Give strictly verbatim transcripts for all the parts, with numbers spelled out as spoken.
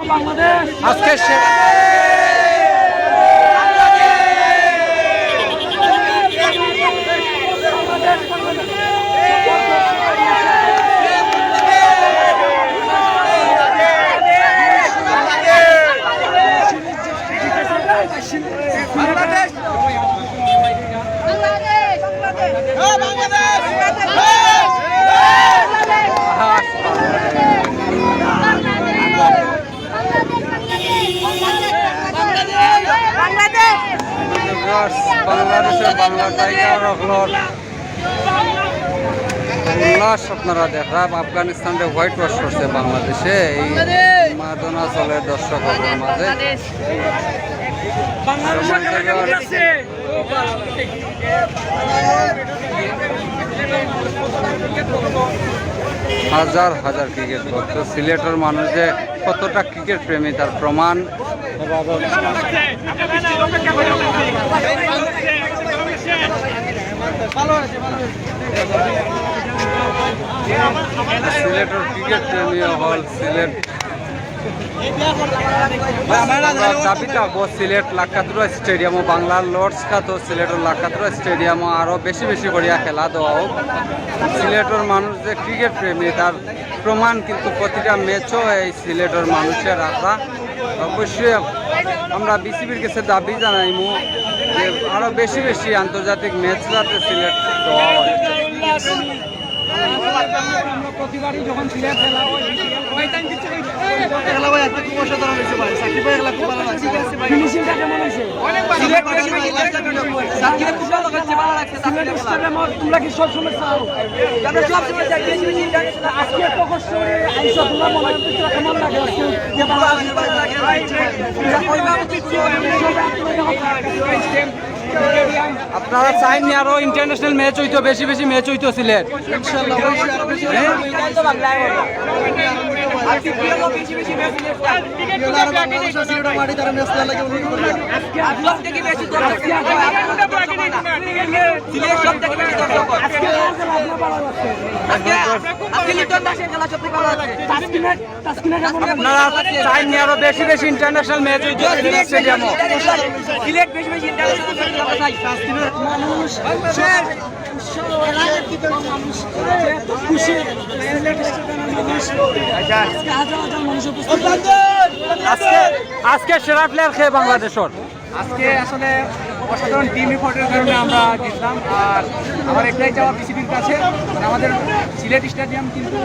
আজকে সে- বাংলাদেশর বাংলা টাইগার অকলর উল্লাস আপনারা দেখরা। আফগানিস্তানরে হোয়াইট ওয়াশ করছে বাংলাদেশে, এই উন্মাদনা চলে দর্শকদের মাঝে। হাজার হাজার ক্রিকেট ভক্ত, সিলেটর মানুষ যে কতটা ক্রিকেট প্রেমী তার প্রমাণ। সিলেটর ক্রিকেট প্রেমী অকল, সিলেট আমরা দাবি থাকবো সিলেট লাক্কাতুরা স্টেডিয়ামও, বাংলার লর্ডস খ্যাত সিলেটর লাক্কাতুরা স্টেডিয়ামও আরও বেশি বেশি করিয়া খেলা দেওয়া হোক। সিলেটর মানুষ যে ক্রিকেট প্রেমী তার প্রমাণ কিন্তু প্রতিটা ম্যাচও এই সিলেটর মানুষে রাখরা। অবশ্যই আমরা বিসিবির কাছে দাবি জানাইমু যে আরও বেশি বেশি আন্তর্জাতিক ম্যাচ যাতে সিলেট দেওয়া হয়। আমরা প্রতিবারই যখন সিলেট খেলা হয়, খেলা ভাই, আজকে খুব অসাধারণ হয়েছে ভাই। সাকিব ভাই, খেলা খুব ভালো লাগছে। ফিনিশিংটা কেমন হয়েছে? সিলেট বেশি বেশি, সাকিব খুব ভালো খেলছে, ভালো লাগছে। সিলেট স্টেডিয়ামে তোমরা কি সব সময় চাও? আমরা সব সময় চাই, বেশি বেশি ইন্টারন্যাশনাল। আজকে এত কষ্ট করে আইসো, তোমরা মনের ভিতরে কেমন লাগে আজকে? আপনারা চাইনি আরো ইন্টারন্যাশনাল ম্যাচ হইতো, বেশি বেশি ম্যাচ হইতো সিলেট। ইনশাআল্লাহ, অবশ্যই আরো বেশি বেশি। হ্যাঁ? আজকে, আজকে লিটন দাসের খেলা সবচেয়ে ভালো লাগছে। আপনারা চাইনি আরো বেশি বেশি ইন্টারন্যাশনাল ম্যাচ হইতো সিলেট স্টেডিয়ামে। সিলেট বেশি বেশি ইন্টারন্যাশনাল ম্যাচ হইতো। মানুষ উৎসাহ, উৎসাহ, মানুষ যে এত খুশি, সিলেট স্টেডিয়ামে মানুষ, আজকে হাজার হাজার মানুষ উপস্থিত হয়েছে। আজকে, আজকে সেরা প্লেয়ার কে বাংলাদেশর? আজকে আসলে অসাধারণ টিম এফোর্টের কারণে আমরা জিতলাম। আর আমার একটাই চাওয়া বিসিবির কাছে, মানে, আমাদের সিলেট স্টেডিয়াম কিন্তু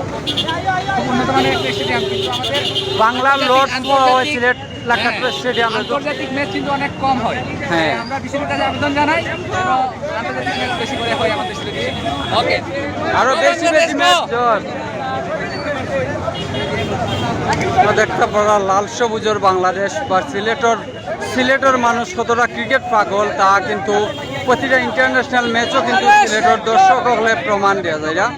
খুব উন্নত মানের একটা স্টেডিয়াম, কিন্তু আমাদের বাংলার লর্ডস আন্তর্জাতিক, সিলেট লাক্কাতুরা হ্যাঁ, স্টেডিয়ামে তো আন্তর্জাতিক ম্যাচ কিন্তু অনেক কম হয়। হ্যাঁ। আমরা বিসিবির কাছে আবেদন জানাই যেন আন্তর্জাতিক ম্যাচ বেশি করে হয় আমাদের সিলেট স্টেডিয়ামে। ওকে। আরো বেশি বেশি ম্যাচ জোর। তো দেখতে পারা লাল সবুজর বাংলাদেশ বা সিলেটর, সিলেটর মানুষ কতটা ক্রিকেট পাগল তা কিন্তু প্রতিটা ইন্টারন্যাশনাল ম্যাচও কিন্তু সিলেটর দর্শক হকলে প্রমাণ দেওয়া যায়।